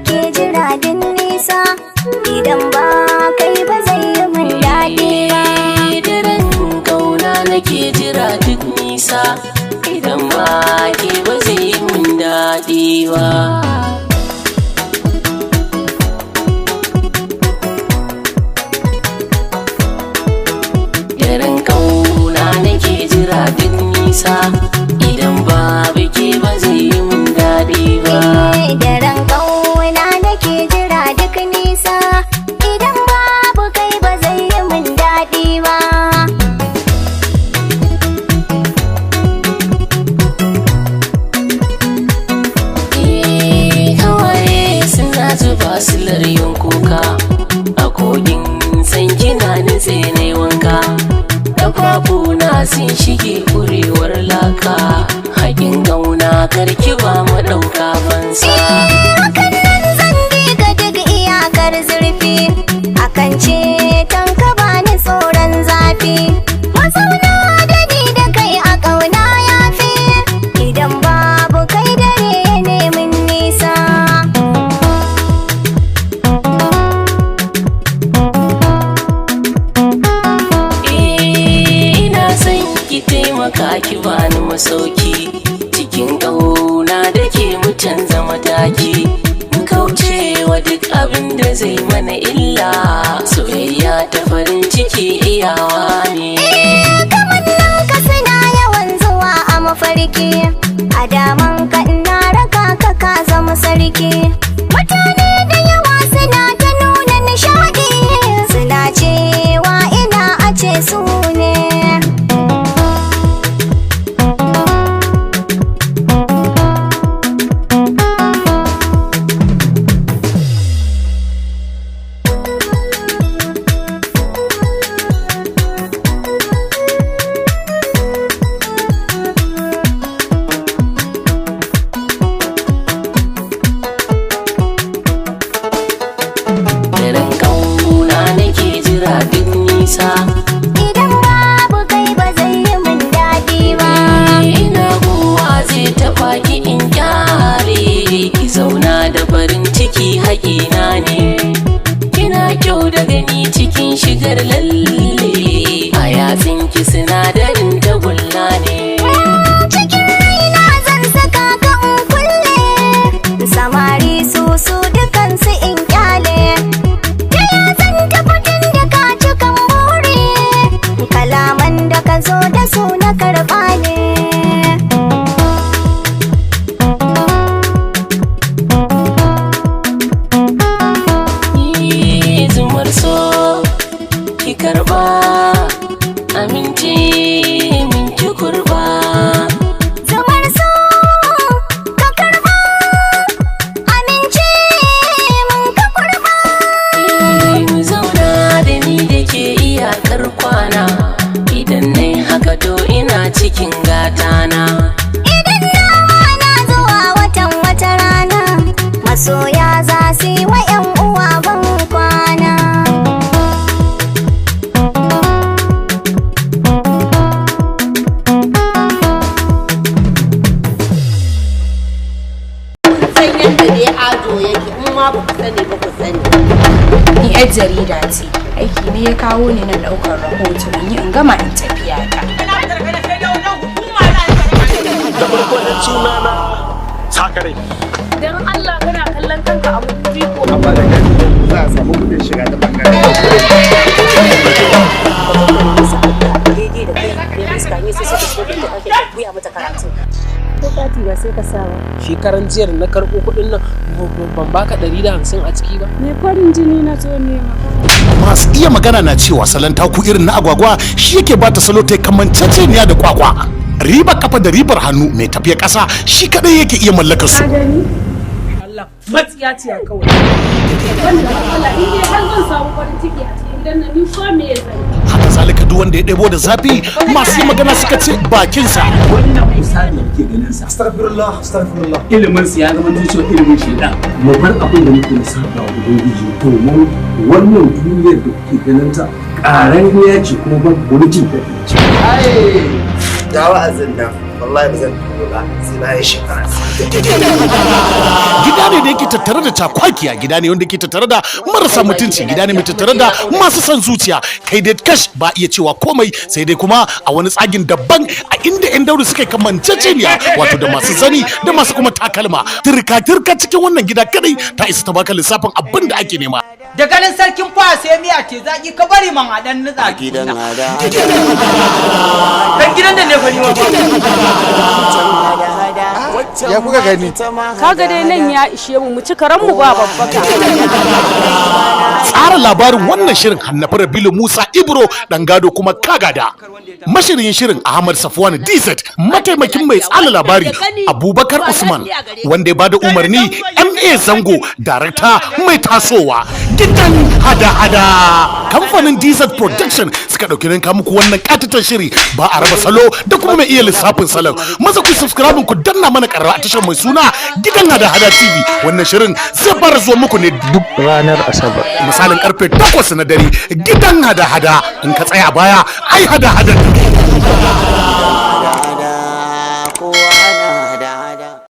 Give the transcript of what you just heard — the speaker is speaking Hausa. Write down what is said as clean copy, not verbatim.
Nake jira din nisa, idan ba kai ba zai yi min daɗi ba. Daren kauna nake jira duk nisa, idan ba ke ba zai yi min daɗi ba. Daren kauna nake jira duk nisa, idan babu ke ba zai yi min daɗi ba. Daren kauna nake jira duk nisa, idan babu kai ba zai yi min daɗi ba. Hawaye suna zuba silar yin kuka a kogin san kina nutse na wanka, ƙafafuna sun shige kurewar laka, hakin gauna karki ba mu ɗauka fansa. Hakan nan zan bi ka duk iyakar zurfi, akan ce ka bani tsoron zafi. Mazauna da ni da kai a ƙauna yafi, idan babu kai dare ne min nisa. Eh, ina son ki taimaka ki bani masauki cikin ƙauna da ke mu canza mataki, mu kaucewa duk abin da zai mana illa, soyayya ta farin ciki iyawa ne. Kamannin ka suna yawan zuwa a mafarki, a daman ka ina raka ka ka zama sarki. Mutane da yawa suna ta nuna nishaɗi, suna cewa ina a ce su ne. Daren ƙauna nake jira duk nisa, Idan babu kai ba zai yi min daɗi ba. Ina kowa zai taɓa ki in kyale ki, zauna da farin ciki haƙina ne, kina kyau da gani cikin shigar lalle, a yatsun ki sinadarin tagulla ne. Cikin raina zan saka ka in kulle, samari su su dukansu in kyale. Ta ya zan tafi tun da ka cikan buri, kalaman da ka zo da su na karɓa ne. Ni zumar so ki karɓa, aminci min ki kurba. Zumar so ka karɓa, amince mun ka kurɓa. Mu zauna da ni da ke iyakar kwana, idan nai haka to ina cikin gatana. Idan nawa na zuwa watan wata rana, masoya za su yi wa 'yan uwa ban kwana. San yadda dai ajo yake, in ma ba ku sani ba ku sani. Ni 'yar jarida ce, aiki ne ya kawo ni na ɗaukar rahoto in yi in gama in tafiya ta. Da farko da sunana Sakarai. Dan Allah kana kallon kanka a madubi ko? Amma da gani za a samu kudin shiga ta bangaren. Daidai da kai da iska ne sai suka so da ake koya mata karatu. Ko kati ba sai ka sa ba. Shekaran jiyar na karɓo kuɗin nan, ban baka 150 a ciki ba. Me farin jini na zo nema. Masu iya magana na cewa salon taku irin na agwagwa shi yake bata salo ta kamanceceniya da kwakwa. Ribar kafa da ribar hannu mai tafiya ƙasa shi kadai yake iya mallakar su. Ka gani? Allah matsiya ce kawai. Wannan Allah in dai har zan samu farin ciki a cikin gidan nan, ni ko me ya zan. Haka zalika duk wanda ya ɗebo da zafi, masu iya magana suka ce bakinsa. Wannan misali da kuke ganin sa, Astaghfirullah, astaghfirullah. Ilimin sa ya zama zuciyar ilimin shedan. Mu bar abin da muke saba wa ubangiji, domin wannan duniyar da kuke ganin ta ƙararriya ce, kuma babu wani jin daɗi ce. Ai, da wa'azin nan wallahi ba zan ba sai bayan shekara. Gida ne da yake tattare da cakwakiya, gida ne wanda yake tattare da marasa mutunci, gida ne mai tattare da masu son zuciya. Kai dai kash, ba iya cewa komai, sai dai kuma a wani tsagin daban a inda yan daudu suka kamanceceniya, wato da masu zani da masu kuma takalma. Turka turka cikin wannan gida kadai ta isa ta baka lissafin abin da ake nema. Da ganin sarkin fa sai miya ce zaki, ka bari man a dan nutsa. Gidan hada. Dan gidan da ne fa ni ma. Ya kuka gani? Kaga dai nan ya ishe mu, mu ci karan mu ba babbaka. Tsara labarin wannan shirin Hannafi Rabilu Musa Ibro dan gado kuma kagada. Mashirin shirin Ahmad Safwan DZ, mataimakin mai tsara labari Abubakar Usman, wanda ya bada umarni MA Zango, darakta mai tasowa. Gidan hada-hada, kamfanin DZ Production suka ɗauki ranka muku wannan katatan shiri. Ba a raba salo da kuma mai iya lissafin salon. Maza ku subscribe, ku danna mana karra a tashar mai suna Gidan Hada-Hada TV. Wannan shirin zai fara zuwa muku ne duk ranar Asabar misalin karfe 8 na dare. Gidan hada-hada, in ka tsaya baya ai hada-hada.